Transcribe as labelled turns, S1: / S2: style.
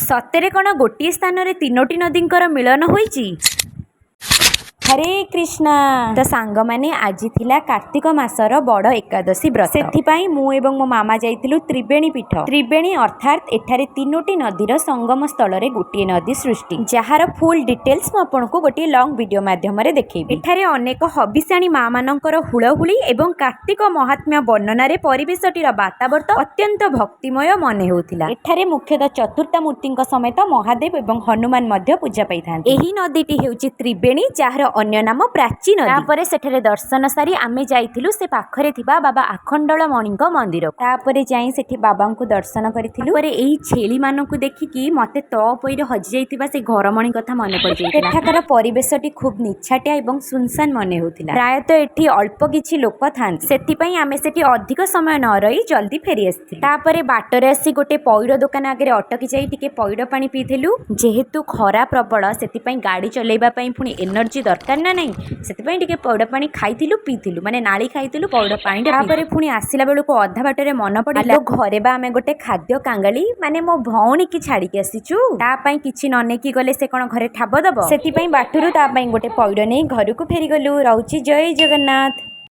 S1: ସତରେ କ'ଣ ଗୋଟିଏ ସ୍ଥାନରେ ତିନୋଟି ନଦୀଙ୍କର ମିଳନ ହୋଇଛି? ହରେ କୃଷ୍ଣା। ତ ସାଙ୍ଗମାନେ, ଆଜି ଥିଲା କାର୍ତ୍ତିକ ମାସର ବଡ଼ ଏକାଦଶୀ ବ୍ରତ। ସେଥିପାଇଁ ମୁଁ ଏବଂ ମୋ ମାମା ଯାଇଥିଲୁ ତ୍ରିବେଣୀ ପୀଠ। ତ୍ରିବେଣୀ ଅର୍ଥାତ୍ ଏଠାରେ ତିନୋଟି ନଦୀର ସଙ୍ଗମ ସ୍ଥଳରେ ଗୋଟିଏ ନଦୀ ସୃଷ୍ଟି, ଯାହାର ଫୁଲ୍ ଡିଟେଲ୍ସ ମୁଁ ଆପଣଙ୍କୁ ଗୋଟିଏ ଲଙ୍ଗ ଭିଡ଼ିଓ ମାଧ୍ୟମରେ ଦେଖେଇବି। ଏଠାରେ ଅନେକ ହବିଷାଣୀ ମା ମାନଙ୍କର ହୁଳହୁଳି ଏବଂ କାର୍ତ୍ତିକ ମହାତ୍ମ୍ୟ ବର୍ଣ୍ଣନାରେ ପରିବେଶଟିର ବାତାବରଣ ଅତ୍ୟନ୍ତ ଭକ୍ତିମୟ ମନେ ହେଉଥିଲା। ଏଠାରେ ମୁଖ୍ୟତଃ ଚତୁର୍ଦ୍ଧା ମୂର୍ତ୍ତିଙ୍କ ସମେତ ମହାଦେବ ଏବଂ ହନୁମାନ ମଧ୍ୟ ପୂଜା ପାଇଥାନ୍ତି। ଏହି ନଦୀଟି ହେଉଛି ତ୍ରିବେଣୀ, ଯାହାର ଅନ୍ୟ ନାମ ପ୍ରାଚୀ ନଦୀ। ତାପରେ ସେଠାରେ ଦର୍ଶନ ସାରି ଆମେ ଯାଇଥିଲୁ ସେ ପାଖରେ ଥିବା ବାବା ଆଖଣ୍ଡଳମଣିଙ୍କ ମନ୍ଦିରକୁ। ତାପରେ ଯାଇ ସେଠି ବାବାଙ୍କୁ ଦର୍ଶନ କରିଥିଲୁ। ତାପରେ ଏହି ଛେଳିମାନଙ୍କୁ ଦେଖିକି ମତେ ତଅପୋଇରେ ହଜି ଯାଇଥିବା ସେ ଘରମଣି କଥା ମନେ ପଡ଼ିଯାଇଥିଲା। ଏଠାକାର ପରିବେଶଟି ଖୁବ୍ ନିଛାଟିଆ ଏବଂ ସୁନସାନ ମନେ ହେଉଥିଲା। ପ୍ରାୟତଃ ଏଠି ଅଳ୍ପ କିଛି ଲୋକ ଥାନ୍ତି। ସେଥିପାଇଁ ଆମେ ସେଠି ଅଧିକ ସମୟ ନ ରହି ଜଲ୍ଦି ଫେରି ଆସିଥିଲୁ। ତାପରେ ବାଟରେ ଆସି ଗୋଟେ ପଇଡ଼ ଦୋକାନ ଆଗରେ ଅଟକି ଯାଇ ଟିକେ ପଇଡ଼ ପାଣି ପିଇଥିଲୁ। ଯେହେତୁ ଖରା ପ୍ରବଳ, ସେଥିପାଇଁ ଗାଡ଼ି ଚଲେଇବା ପାଇଁ ପୁଣି ଏନର୍ଜି ଦରକାର ନା ନାହିଁ? ସେଥିପାଇଁ ଟିକେ ପଇଡ଼ ପାଣି ଖାଇଥିଲୁ, ପିଇଥିଲୁ, ମାନେ ନାଳି ଖାଇଥିଲୁ, ପଇଡ଼ ପାଣିଟା। ତାପରେ ପୁଣି ଆସିଲା ବେଳକୁ ଅଧା ବାଟରେ ମନେ ପଡ଼ିଲା, ଘରେ ବା ଆମେ ଗୋଟେ ଖାଦ୍ୟ କାଙ୍ଗାଳି, ମାନେ ମୋ ଭଉଣୀକି ଛାଡ଼ିକି ଆସିଛୁ। ତା ପାଇଁ କିଛି ନ ନେଇକି ଗଲେ ସେ କ'ଣ ଘରେ ଠାବ ଦବ? ସେଥିପାଇଁ ବାଟରୁ ତା ପାଇଁ ଗୋଟେ ପଇଡ଼ ନେଇ ଘରକୁ ଫେରିଗଲୁ। ରହୁଛି, ଜୟ ଜଗନ୍ନାଥ।